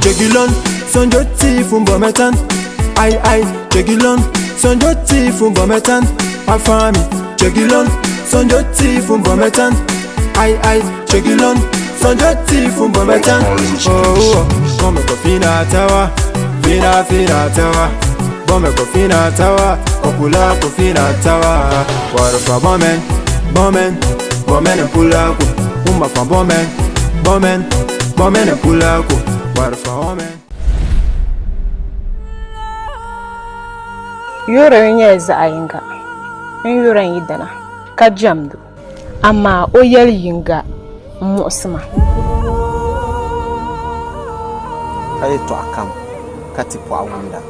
Jegilon, Sonjoti Fumbometan. Ai ai, Jegilon, Sonjoti Fumbometan. Afami, Jegilon, Sonjoti Fumbometan. Ai ai, Jegilon, Sonjoti Fumbometan. Oh, oh, Bome kofina tawa, fina fina tawa. Bome kofina tawa, okula kofina tawa. Warufa bomen, bomen, bomen pulaku. Umafa bomen, bomen, bomen pulaku. Warufa bomen. Yuri nyɛla zaɣ yinga n yuri n yidana ka jɛmd o, amaa o yɛli yiŋga m-muɣisi ma. Ka yɛtɔɣa kam ka ti pɔɣu wumda.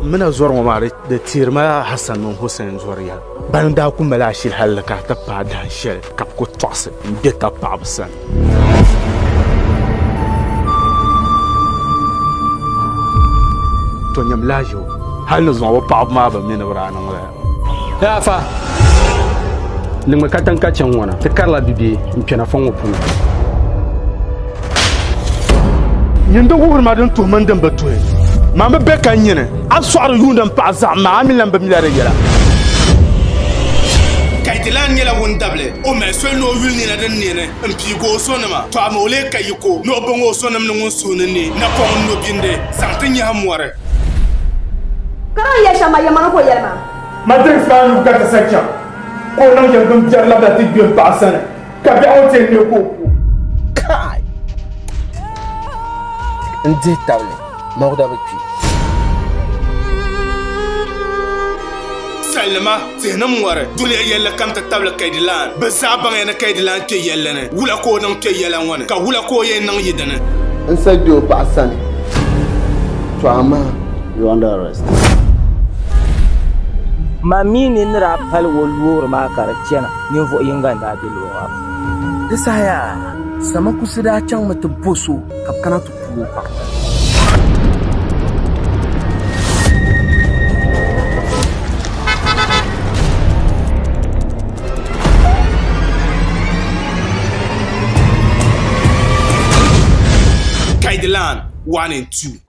M mi na zɔri ŋɔ maa di teeri ma Hassan mini Hussein zɔri yɛla. Bani daa ku mali ashili halli ka di ti paai dahin shɛli ka bɛ ku tɔɣisi m-be tab paɣiba sani. To nyam lahiʒibu hali ni zuŋɔ bɛ paɣiba maa bi mi ni bɛ daa niŋ lala. Hey afa, niŋmi katiŋ ka chaŋ ŋɔ na, ti karila bibee n-kpɛna fɔŋ ŋɔ puuni. Nyin di wuhiri ma din tuhi mini din bi tuhi. Man bi be ka nyini, a sɔɣiri yuunda m-paɣi zaɣim maa, a mi lan bi mila di yɛla. Kaidilan nyɛla ŋun dabili o mali soli ni o yuli nina din neeni m-piigi o zonima, tɔ amaa o lee ka yiko ni o baŋ o zonim ni ŋun suhu ni ne napɔŋ n-no bindi zaŋ ti nyahi mɔri. Ka di ni yɛli shɛm maa, yɛlimaŋli ka o yɛli maa. Matrix maa yubu ka ti sa chaŋ, ka o niŋ yɛligbun biɛri labina ti gbe m paɣa sani, ka biɛɣu o ti yɛn neei ka o ku o. Kai! N dihi tabili, Mawuda bi kpi. Salima, tihi ni mɔri, dunia yɛlli kam ti tabili Kaidilan. Bɛ zaa baŋya ni Kaidilan kpe yɛlli ni. Wula ka o niŋ kpe yɛla ŋɔ ni? Ka wula ka o yɛn niŋ yi dini? N sa gbe o paɣa sani, to amaa. You're under arrest. Ma mi ni ni daa pali o loori maa ka di chana, ninvuɣ yiŋga n-daa be loori maa puuni. Di saha yaa, Samakusi daa chaŋmi ti bo so ka bɛ kana ti puui o paɣa. Kaidilan 1 and 2.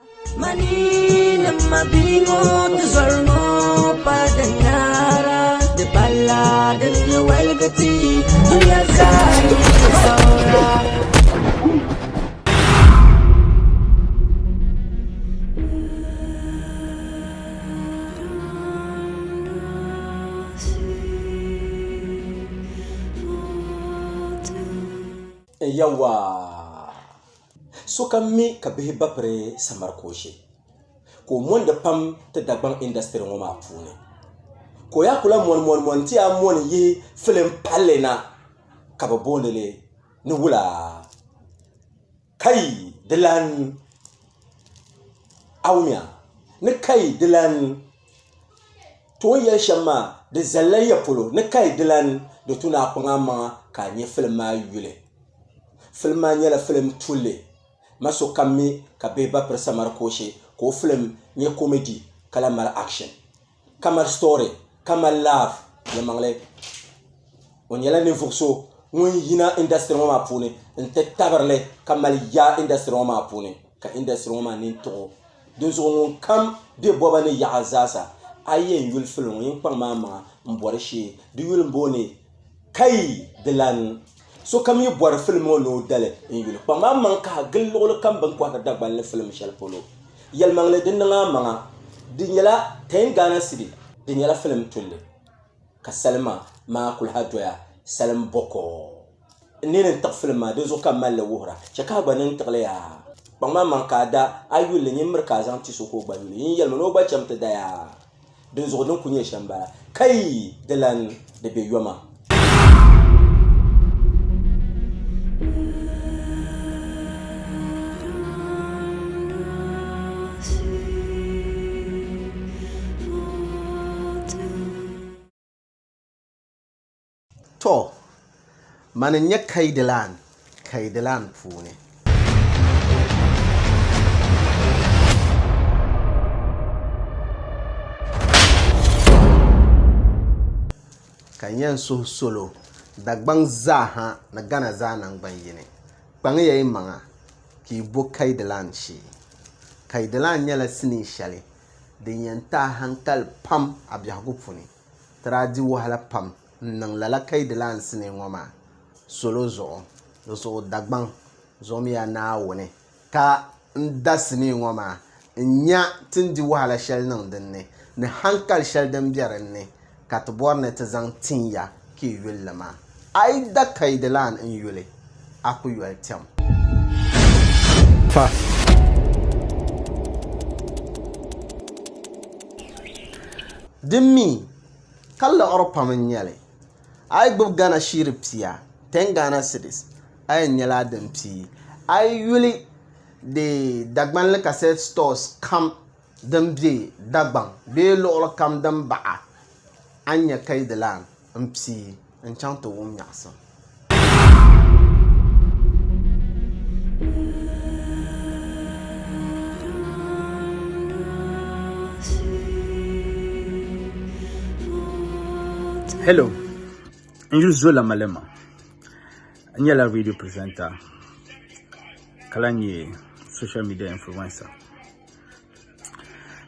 Yawaa! Sokam mi ka bihi ba piri samari kooshɛ ka o mondi pam ti Dagbaŋ industry ŋɔ maa puuni ka o yaa kula moni moni moni nti yaa moni yihi filim palli na ka bɛ booni li ni wula kai di lan a wumya ni kai di lan to o ni yɛli shɛm maa di zalila ya polo ni kai di lan di tu ni a kpaŋ a maŋa ka a nya filim maa yuli Filim maa nyɛla filim tulli ma sokam mi ka bihi ba piri samari kooshɛ ka o filim nyɛ komedi ka lahi mali action ka mali story ka mali love yɛlimaŋli o nyɛla ninvuɣu so ŋun yina industry ŋɔ maa puuni n ti tabirili ka mali yaa industry ŋɔ maa puuni ka industry ŋɔ maa nini tiɣi o dinzuɣu ŋun kam bɛ bɔba ni yaɣa zaasa a yi yɛn yuli filim ŋɔ yin kpaŋ maa maŋa n bɔri shee di yuli n booni Kai di lan sokam yi bɔri filim ŋɔ ni o dali n-yuli kpaŋ maa maŋ kahi gili luɣili kam bɛ ni kɔhiri Dagbanli filim shɛli polo. Yɛlimaŋli di niŋ a maŋa di nyɛla 10 Ghana cedi di nyɛla filim tulli ka salima maa kuli ha doya salim bɔkɔɔ. N nini n-tiɣi filim maa dinzuɣu ka m mali li wuhira chɛ ka a gba nini tiɣi li yaa. Kpaŋ maa maŋ ka a da a yuli li nyin miri ka a zaŋ ti so ka o gba yuli yin yɛlimi ni o gba cham ti da yaa. Dinzuɣu din ku nyɛ shɛm m-bala. Kai! Di lan di be yoma. Tɔ! Mani n-nyɛ Kaidilan, Kaidilan puuni. Ka n yɛn suhi solo Dagbaŋ zaa ha ni Ghana zaa naŋgban yini, kpaŋ ya yi maŋa. ka yi bo Kaidilan shee. Kaidilan nyɛla sinii shɛli din yɛn ti a hankali pam a biɛhigu puuni. Ti daa di wahala pam n-niŋ lala Kaidilan sinii ŋɔ maa salo zuɣu. Di zuɣu Dagbaŋ zomiya Naawuni ka n da sinii ŋɔ maa n-nya ti ni di wahala shɛli niŋ din ni, ni hankali shɛli din be din ni ka ti bɔri ni ti zaŋ tin ya ka yi yuli li maa. A yi da Kaidilan n-yuli, a ku yoli tɛm. Fa. Din mi ka liɣiri pam n-nyɛ li, a yi gbubi Ghana shiiri pia, 10 Ghana cedis, a yɛn nyɛla a din pii. A yi yuli di Dagbanli Cassette Stores kam din be Dagbaŋ bee luɣili kam din baɣa, a ni nya Kaidilan m-pii n-chaŋ ti wum nyaɣisim. Hello, n yuli Zola Malema. N nyɛla radio presenter ka lahi nyɛ social media influencer.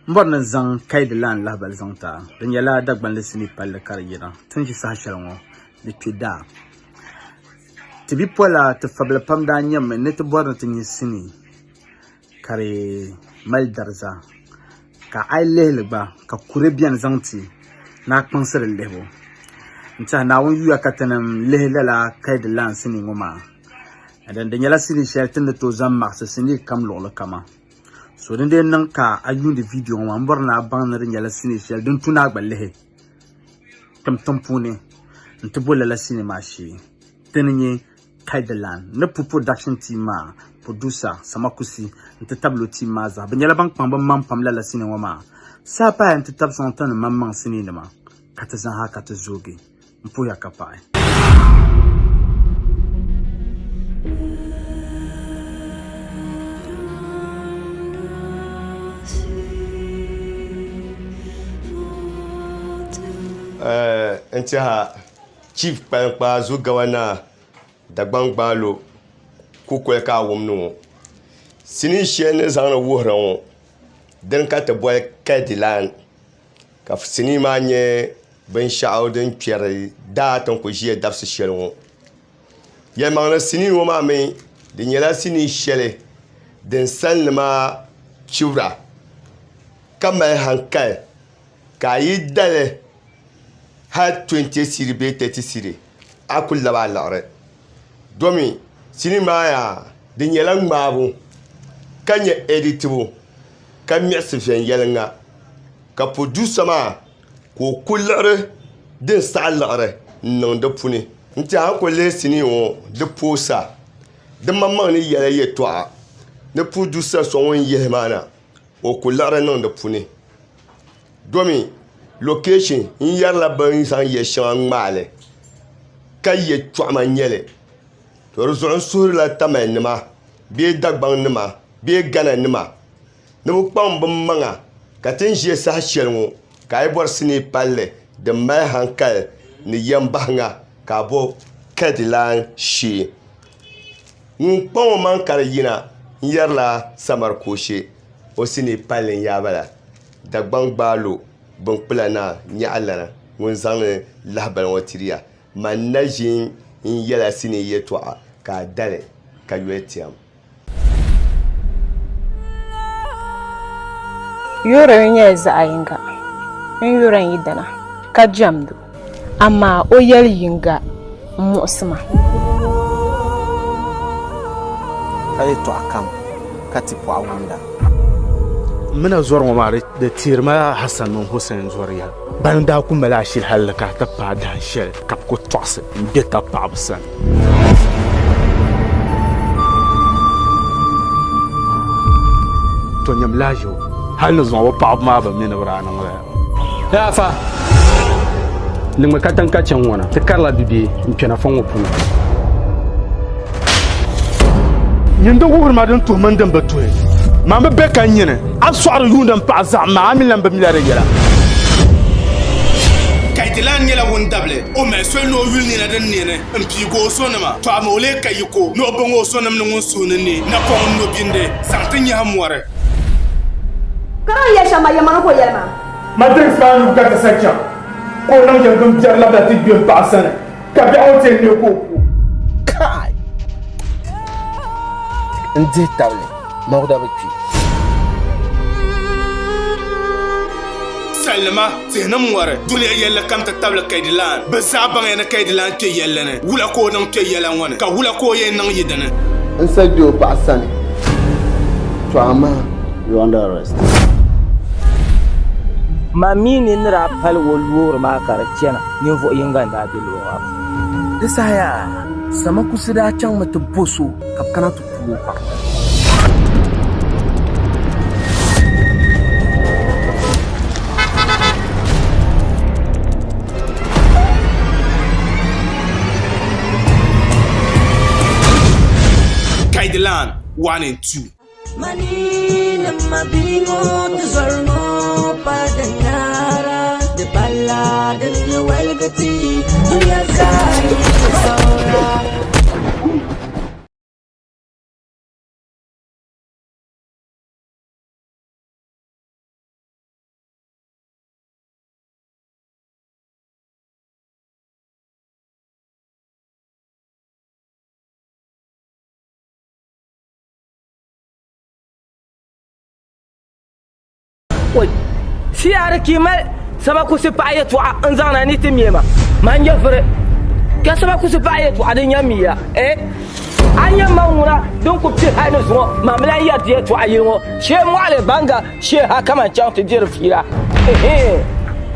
N bɔri ni n zaŋ Kaidilan lahabali zaŋ ti a. Di nyɛla Dagbanli sinii palli ka di yina. Ti ni ʒi saha shɛli ŋɔ, di kpe daa. Ti bipola, ti fabila pam daa nyɛmi ni ti bɔri ni ti nya sinii ka di mali dariza ka a yi lihi li gba ka kuri beni zaŋ ti ni a kpaŋsi di lihibu. N tɛha Naawuni yuya ka tinim lihi lala Kaidilan sinii ŋɔ maa. Di nyɛla sinii shɛli ti ni tooi zaŋ maɣisi sinii kam luɣili kama. So din dee niŋ ka a yuundi viidiyo ŋɔ maa, m bɔri ni a baŋ ni di nyɛla sinii shɛli din tu ni a gba lihi kpɛm tiŋ puuni nti bo lala sinii maa shee. Ti ni nyɛ Kaidilan ni pu production team maa producer Samakusi nti tabili o team maa zaa. Bɛ nyɛla ban kpaŋ bɛ maŋ pam lala sinii ŋɔ maa. Saha paaya nti tabi sɔŋ ti ni maŋmaŋ sinii nima ka ti zaŋ ha ka ti zoogi. N puhiya ka paɣi. N tiɛha chief kpalinkpaa zugawa naa Dagbaŋ gbaalo kukoli ka a wumdi ŋɔ sinii shɛli ni zaŋdi wuhiri ŋɔ dini ka ti boli kadilan ka sinii maa nyɛ binshaɣu din kpɛri daa ti ni ku ʒiya dabisi shɛli ŋɔ yɛlimaŋli sinii ŋɔ maa mii di nyɛla sinii shɛli din salinima maa chibira ka mali hankali ka a yi dali hali 20 cedi bee 30 cedi a ku labi a liɣiri domi sinii maa yaa di nyɛla ŋmaabu ka nyɛ ɛditibu ka miɣisi viɛnyɛlinga ka produsa maa ka o ku liɣiri din saɣi liɣiri n niŋ di puuni n tiɛha a ni ku lihi sinii ŋɔ di poosa di maŋmaŋ ni yɛla yɛltɔɣa ni produsa so ŋun yihi maa na o ku liɣiri niŋ di puuni domi lokeshin n yɛrila bi ni zaŋ yɛ shɛŋa ŋmaali ka yɛ choɣama n nyɛli to di zuɣu n suhurila tamali nima bee dagbaŋ nima bee gana nima ni bi kpaŋ bi maŋa ka ti ni ʒiya saha shɛli ŋɔ ka a yi bɔri sinii palli din mali hankali ni yɛm bahinga ka a bo kadilan shee ŋun kpaŋ o maŋ ka di yina n yɛrila samari kooshe o sinii palli n yaa bala Dagbaŋ gbaalo bin kpula naa nyaɣalana ŋun zaŋdi lahabali ŋɔ tiriya man na ʒi n yɛla sinii yɛltɔɣa ka a dali ka yoli tiɛm. Yuri nyɛla zaɣ yinga n yuri n yidana ka jɛmd o, amaa o yɛli yiŋga m-muɣisi ma. Ka yɛtɔɣa kam ka ti pɔɣu wumda. M mina zɔri ŋɔ maa di teeri ma Hassan mini Hussein zɔri yɛla. Bani daa ku mali ashili halli ka ti paai dahin shɛli ka bɛ ku tɔɣisi m-be tab paɣiba sani. To nyam lahiʒibu hali ni zuŋɔ bɛ paɣiba maa bi mi ni bɛ daa niŋ lala. Yaa afa, niŋmi katiŋ ka chaŋ ŋɔ na, ti karila bibee n-kpɛna fɔŋ ŋɔ puuni. Nyin di wuhiri ma din tuhi mini din bi tuhi. Man bi be ka nyini, a sɔɣiri yuundi m paɣa zaɣim maa, a mi lan bi mi la di yɛla. Kaidilan nyɛla ŋun dabili o mali soli ni o yuli nina din neni n piigi o sonima. To amaa o lee ka yiko ni o baŋ o sonim ni ŋun suhu ni ne napɔŋ n no bindi zaŋ ti nyahi mɔri. Ka di ni yɛli shɛm maa, yɛlimaŋli ka o yɛli maa. Matrix maa yubu ka ti sa chaŋ ka o niŋ yɛligim biɛri labina ti gbe m paɣa sani ka biɛɣu ŋɔ ti yɛn neei ka o ku o. Kai! N dihi tabili Mawuda bi kpi. Salima, tihi ni mɔri, dunia yɛlli kam ti tabili Kaidilan. Bɛ zaa baŋya ni Kaidilan kpe yɛlli ni. Wula ka o niŋ kpe yɛla ŋɔ ni? Ka wula ka o yɛn niŋ yi dini? N sa gbe o paɣa sani, to amaa You're under arrest. Ma mi ni ni daa pali o loori maa ka di chana, ninvuɣ yiŋga n-daa be loori maa puuni. Di saha yaa, Samakusi daa chaŋmi ti bo so ka bɛ kana ti ku o paɣa. Kaidilan 1 and 2. Siyaari ka yi mali samakusi paɣa yɛtɔɣa n zaŋ na ni ti me ma, man nyɛ vuri ka samakusi paɣa yɛtɔɣa din nya miya eh a nya ma ŋuna din ku pili hali ni zuŋɔ ma mi lan yɛri di yɛtɔɣa yili ŋɔ shee mɔɣili baŋga shee ha kaman chaŋ ti diri fiila ehe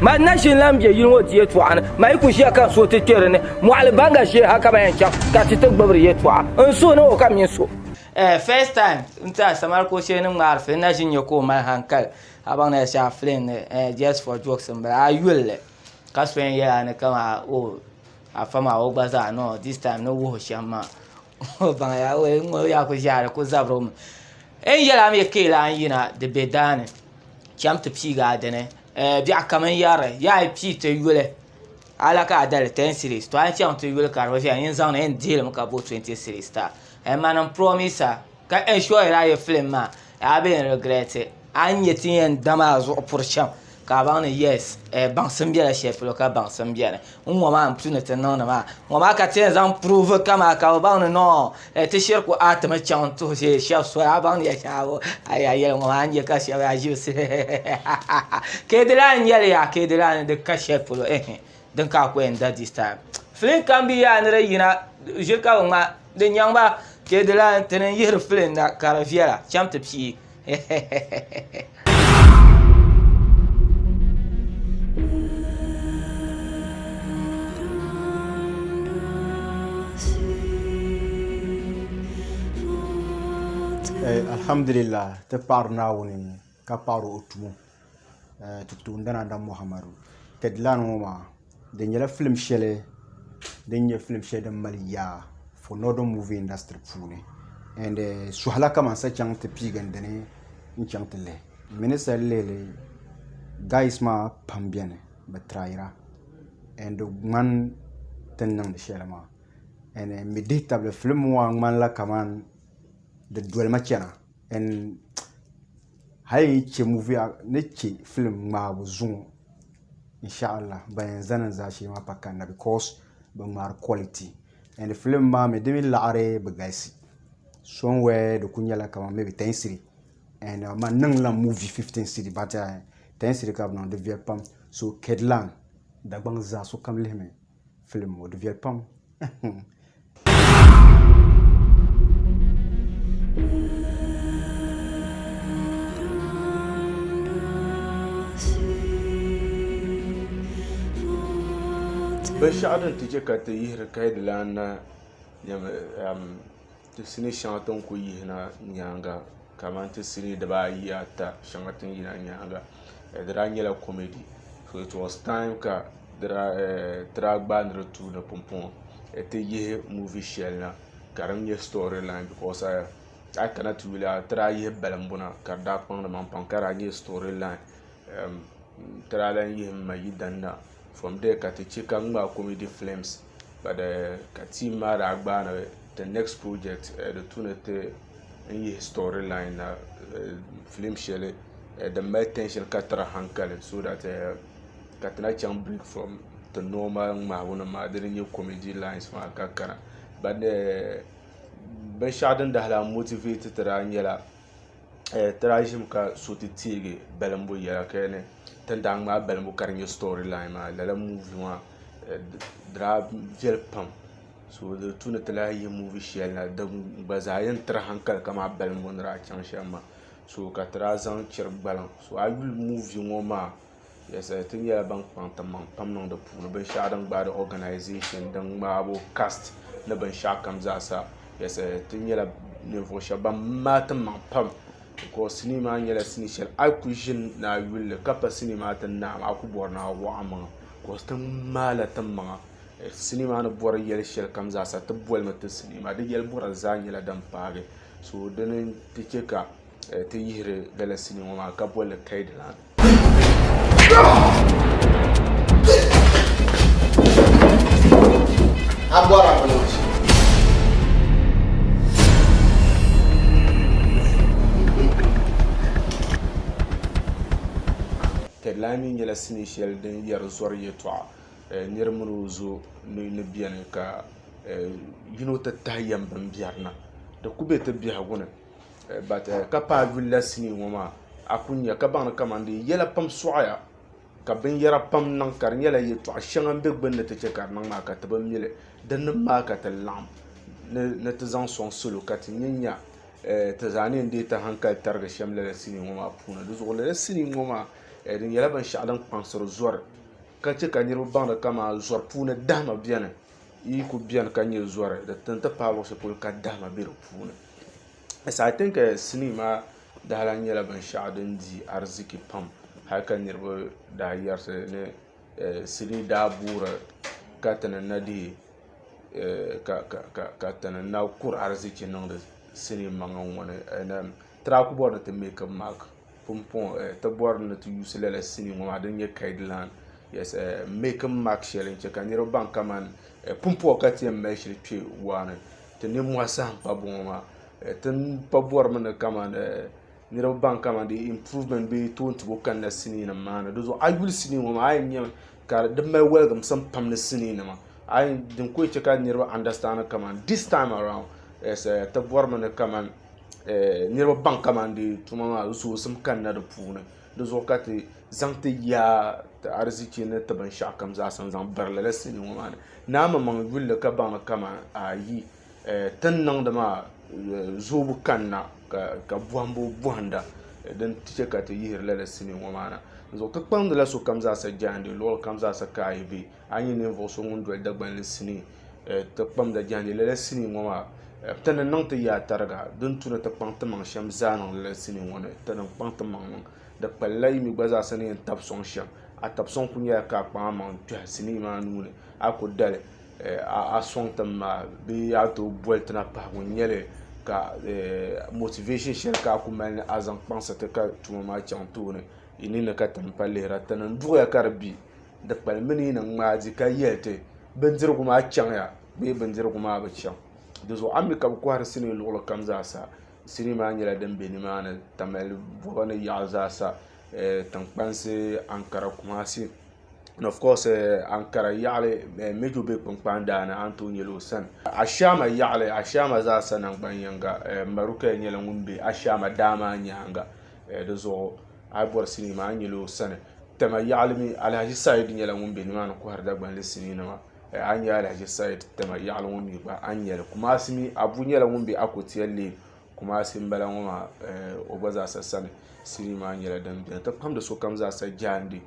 man na ʒini lan be yili ŋɔ di yɛtɔɣa ni ma yi ku ʒiya ka n suhu ti kpe di ni mɔɣili baŋga shee ha ka ba yɛn chaŋ ka ti ti gbibiri yɛtɔɣa n suhu ni o ka mi n so. Eh, first time n ti a Samari ka o shee ni ŋmaari film na ʒi n-nya ka o mali hankali a baŋ ni ya shɛli film ni eh, just for jokes m-bala a yuli li ka so yɛn yɛli a ni kaman oh afa maa o gba zaa no this time ni wuhi shɛm maa o baŋya o ŋɔ yaa ku ʒiya di ku zabiri o mi n yɛli a mi ka yi lahi yina di be daani cham ti piigi a dini eh, biɛɣu kam n yɛrili yaa yi pii ti yuli a la ka a dali 10 series to a ni chaŋ ti yuli ka di bi viɛla nyin zaŋdi yɛn dihili mi ka bo 20 series ti a Eh, mani n promise a ka ensure a yi film maa a bɛ yɛn regret a ni nyɛ ti yɛn da maa zuɣu puri shɛm ka a baŋ ni yes eh, baŋsim bɛla shɛli polo ka baŋsim bɛni n ŋɔ maa n tu ni ti niŋdi maa ŋɔ maa ka ti yɛn zaŋ prove kama ka bi baŋ ni no eh, ti shiri ku a timi chaŋ n tuhi shee shɛb soli a baŋ ni ya shɛŋa a ya yɛli ŋɔ maa n nyɛ ka shɛb a ʒibisi ka di lahi nyɛli ya ka di lahi di ka shɛli polo eh din ka a ku yɛn da this time film kam bi yaa ni di yina ʒiri ka bi ŋma di nyaŋ ba ka di lahi ti ni yihiri film na ka di viɛla chɛm ti pii Alhamdulillah ti paɣiri Naawuni ka paɣiri o tumo ti toondana Adam Muhammadu Tɛdlan ŋɔ maa di nyɛla filim shɛli din nyɛ filim shɛli din mali yaa for northern movie industry puuni and suhila kaman sa chaŋ ti piigi n dini n chaŋ ti lihi m mi ni sa lihili guys maa pam beni bɛ tryira and di ŋmani ti ni niŋdi shɛli maa and m mi dihi tabili filim ŋɔ maa ŋmanila kaman di dolimi chana and hali yi chɛ movie ni chɛ filim ŋmaabu zuŋɔ inshallah ban yɛn zani n zaashee maa pa kanna because bi ŋmaari quality and filim maa mi di mi laɣari bi galisi somewhere di ku nyɛla kamani maybe 10 cedi and man niŋla movie 15 cedi but 10 cedi ka bi niŋ di viɛli pam so Kedlan Dagbaŋ zaa sokam lihimi filim ŋɔ di viɛli pam Binshɛɣu din ti chɛ ka ti yihiri kayidilan na nyɛmi ti sinii shɛŋa ti ni ku yihina nyaaŋa kamani ti sinii dibaayi ata shɛŋa ti ni yihina nyaaŋa di daa nyɛla komɛdi so it was time ka ti daa gbaai ni di tuui ni pumpɔŋɔ ti yihi muuvi shɛli na ka di nyɛ sitɔri lain bikɔs a yi kana ti yuli a ti daa yihi balimbu na ka di daa kpaŋdi maŋ pam ka daa nyɛ sitɔri lain ti daa lahi yihi m ma yidana. From there ka ti che ka ŋmaai comedy films but ka team maa daa gbaai ni the next project di tu ni ti n yihi story line na film shɛli din mali tension ka tiri hankali so that ka ti na chaŋ break from ti normal ŋmahibu nim maa dini n nyɛ comedy lines maa ka kana but binshɛɣu din daa lahi motivate ti daa nyɛla ti daa ʒimi ka so ti teegi balimbu yɛla ka yɛli ni ti ni daa ŋmaai balimbu ka di nyɛ story line maa lala movie maa di daa viɛli pam so di tu ni ti lahi yihi movie shɛli na din gba zaa yɛn tiri hankali kamani balimbu ni daa chaŋ shɛm maa so ka ti daa zaŋ chiri gbaliŋ so a yi yuli movie ŋɔ maa Ti nyɛla ban kpaŋ ti maŋ pam niŋ di puuni binshɛɣu din gbaai di organization din ŋmaabu cast ni binshɛɣu kam zaa sa ti nyɛla ninvuɣu shɛba ban maai ti maŋ pam because sinii maa nyɛla sinii shɛli a yi ku ʒini ni a yuli li ka pa sinii maa ti naai maa a ku bɔri ni a wɔɣi maŋa because ti maala ti maŋa sinii maa ni bɔri yɛli shɛli kam zaa sa ti bolimi ti sinii maa di yɛli bɔra zaa nyɛla din paagi so dini n-ti che ka ti yihiri lala sinii ŋɔ maa ka bolli Kaidilan. A bɔra bini ŋɔ shee. Kaidilan mi nyɛla sinii shɛli din yɛri zɔri yɛltɔɣa nir mini o zo ni beni ka yino ti tahi yɛm bimbiɛri na. Di ku be ti biɛhigu ni. But ka paai yulila sinii ŋɔ maa a ku nya ka baŋ ni kamani di yɛla pam sɔɣiya ka binyɛra pam niŋ ka di nyɛla yɛltɔɣa shɛŋa m-be gbunni ti chɛ ka di niŋ maa ka ti bi mi li dinni maa ka ti laɣim ni ti zaŋ sɔŋ salo ka ti nya nya ti zaa ni yɛn deei ti hankali tarigi shɛm lala sinii ŋɔ maa puuni di zuɣu lala sinii ŋɔ maa di nyɛla binshɛɣu din kpaŋsiri zɔri ka chɛ ka niriba baŋdi kamani zɔri puuni dahima beni yi ku beni ka nyɛ zɔri di ti paai luɣushɛli polo ka dahima be di puuni. I think sinii maa daa lahi nyɛla binshaɣu din di ariziki pam hali ka niriba daa yɛrisi ni sinii daa boora ka ti ni na dii ka ti ni na kuri ariziki niŋdi sinii maŋa ŋɔ ni ti daa ku bɔri ni ti meeki maaki pumpɔŋɔ ti bɔri ni ti yuusi lala sinii ŋɔ maa din nyɛ kaidlan meekin maaki shɛli n-chɛ ka niriba baŋ kamani pumpɔŋɔ ka ti yɛn mali shili kpe waa ni ti ninmɔhi saha m-pa bɔŋɔ maa ti pa bɔrimi ni kamani niriba baŋ kamani di improvement bee toontibo kanna sinii nima maa ni di zuɣu a yuli sinii ŋɔ maa a yɛn nyami ka di mali waligimsim pam ni sinii nima a yɛn din ku yɛn che ka niriba understand kamani this time around ti bɔrimi ni kamani niriba baŋ kamani di tuma maa zoosim kanna di puuni di zuɣu ka ti zaŋ ti yaa ti arizichi ni ti binshɛɣu kam zaa sa n-zaŋ biri lala sinii ŋɔ maa ni ni a maŋmaŋ yuli li ka baŋ ni kaman ayi ti ni niŋdi maa zoobu kanna ka bɔhimbu bɔhinda din ti che ka ti yihiri lala sinii ŋɔ maa na di zuɣu ti kpaŋdila sokam zaa sa jaande luɣili kam zaa sa ka a yi be a ni nyɛ ninvuɣ so ŋun doli Dagbanli sinii ti kpamda jaande lala sinii ŋɔ maa ti ni niŋ ti yaa tariga din tu ni ti kpaŋ timaŋ shɛm zaa niŋ lala sinii ŋɔ ni ti ni kpaŋ timaŋ niŋ di kpalila yi mi gba zaa sa ni yɛn tabi sɔŋ shɛm a tabi sɔŋ ku nyɛla ka a kpaŋ amaŋ kpɛhi sinii maa nuu ni a ku dali a sɔŋ ti maa bee a tooi boli ti na pahi ŋun nyɛli ka motivation shɛli ka a ku mali ni a zaŋ kpaŋsi ti ka tuma maa chaŋ tooni yi ninni ka ti ni pa lihira ti ni duɣiya ka di bi di kpalimmi ni yi ni ŋmaai di ka yɛli ti bindirigu maa chaŋya bee bindirigu maa bi chaŋ di zuɣu a mi ka bi kɔhiri sinii luɣili kam zaa sa sinii maa nyɛla din be nimaani tamali bɔba ni yaɣa zaa sa tiŋkpansi Ankara Kumasi and of course Ankara yaɣali Major be kpunkpaan daa ni a ni tooi nyɛli o sani Ashama yaɣali Ashama zaa sa nangban yinga Maruka nyɛla ŋun be Ashama daa maa nyaanga di zuɣu a yi bɔri sinii maa a ni nyɛli o sani Tema yaɣali mi Alhaji Said nyɛla ŋun be nimaani kɔhiri Dagbanli sinii nima a ni nyɛ Alhaji Said tema yaɣali ŋɔ mi gba a ni nyɛli Kumasi mi Abu nyɛla ŋun be Akotia Lane Kumasi m-bala ŋɔ maa o gba zaasa sani sinii maa nyɛla din beni ti pamdi sokam zaasa jaande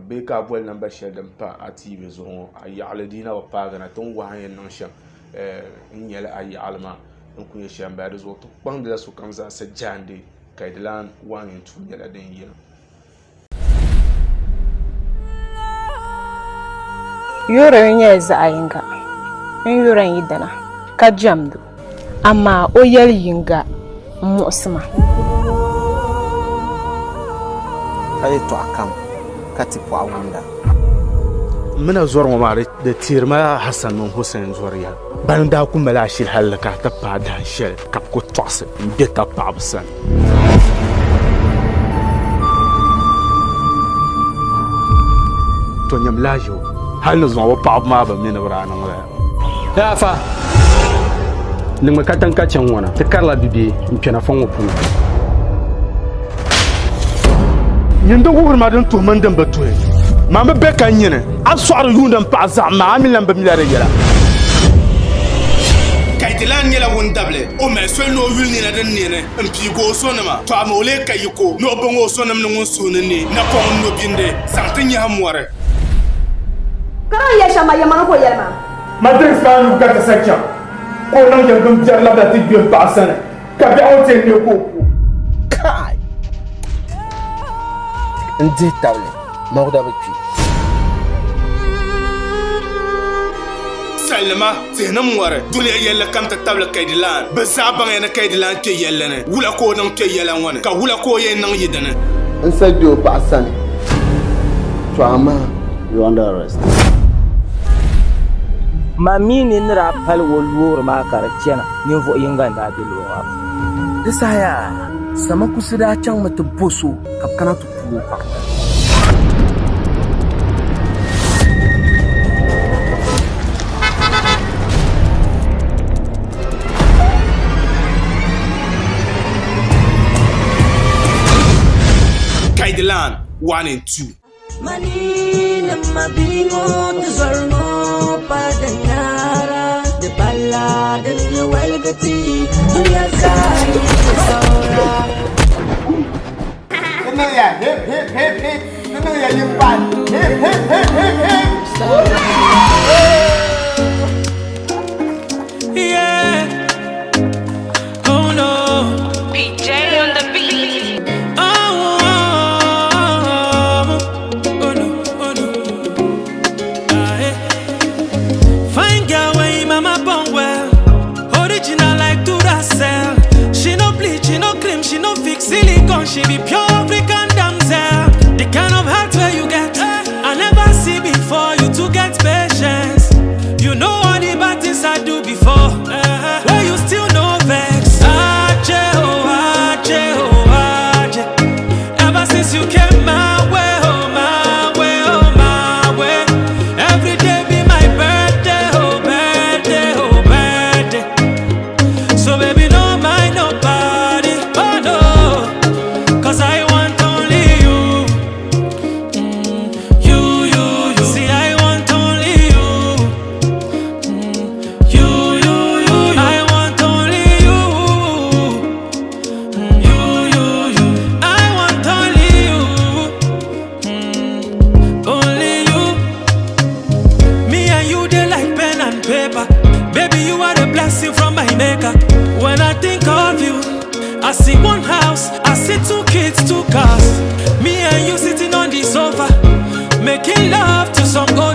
bee ka a boli namba shɛli din pa a TV zuɣu ŋɔ a yaɣali di yi na bi paagi na ti ni wahi a ni yɛn niŋ shɛm n-nyɛli a yaɣali maa ni ku nyɛ shɛm m-bala di zuɣu ti kpaŋdila sokam zaasa jaande ka di lan 1 and 2 nyɛla din yina. Yuri nyɛla zaɣ yinga n yuri n yidana ka jɛmd o, amaa o yɛli yiŋga m-muɣisi ma. Ka yɛtɔɣa kam ka tipɔɣu wumda. M mi na zɔri ŋɔ maa di teeri ma Hassan mini Hussein zɔri yɛla. Bani daa ku mali ashili halli ka ti paai dahin shɛli ka bɛ ku tɔɣisi m-be tab paɣiba sani. To nyam lahiʒibu hal ni zuŋɔ bɛ paɣiba maa bi mi ni bɛ daa niŋ lala. Hey afa, niŋmi katiŋ ka chaŋ ŋɔ na, ti karila bibee n-kpɛna fɔŋ ŋɔ puuni. Nyin di wuhiri ma din tuhi mini din bi tuhi. Man bi be ka nyini, a sɔɣiri yuundi m paɣa zaɣim maa, a mi lan bi mila di yɛla. Kaidilan nyɛla ŋun dabili o mali soli ni o yuli nina din neeni m-piigi o zonima, tɔ amaa o lee ka yiko ni o baŋ o zonim ni ŋun suhu ni ne napɔŋ n-no bindi zaŋ ti nyahi mɔri. Ka di ni yɛli shɛm maa, yɛlimaŋli ka o yɛli maa. Ma drinks maa nyubu ka ti sa chaŋ, ka o niŋ yɛligim biɛri labina ti gbe m paɣa sani. Ka biɛɣu ŋɔ ti yɛn neei ka o ku. Kai! N dihi tabili, Mawuda bi kpi. Salima, tihinim ŋɔri, dunia yɛlli kam ti tabili Kaidilan. Bɛ zaa baŋya ni Kaidilan kpe yɛlli ni. Wula ka o niŋ kpe yɛla ŋɔ ni? Ka wula ka o yɛn niŋ yi dini? N sa gbe o paɣa sani, to amaa. You are under arrest. Ma mi ni ni daa pali o loori maa ka di chana, ninvuɣ yiŋga n-daa be loori maa puuni. Di saha yaa, Samakusi daa chaŋmi ti bo so ka bɛ kana ti puui o paɣa. Kaidilan 1 and 2. Yeah. Oh no. PJ on the beat. Oh, oh, oh, no, oh no. Ah, eh. Fine girl when mama born well. Original like Duracell. She no bleach, she no cream, she no fix silicone. She be pure African damsel. The kind of heart where you get, I never see before. You to get patience. You know all the bad things I do before. Where you still no vex. Aje, oh, aje, oh, aje. Ever since you came my way, oh, my way, oh, my way. Every day be my birthday, oh, birthday, oh, birthday. So baby, no mind nobody, oh no. Cause I want only you. You, you, you. See, I want only you. You, you, you, you. I want only you. You, you, you. I want only you. Only you. Me and you, they like pen and paper. Baby, you are the blessing from my maker. When I think of you, I see one house, I see two kids, two cars. Me and you sitting on the sofa, making love to some old.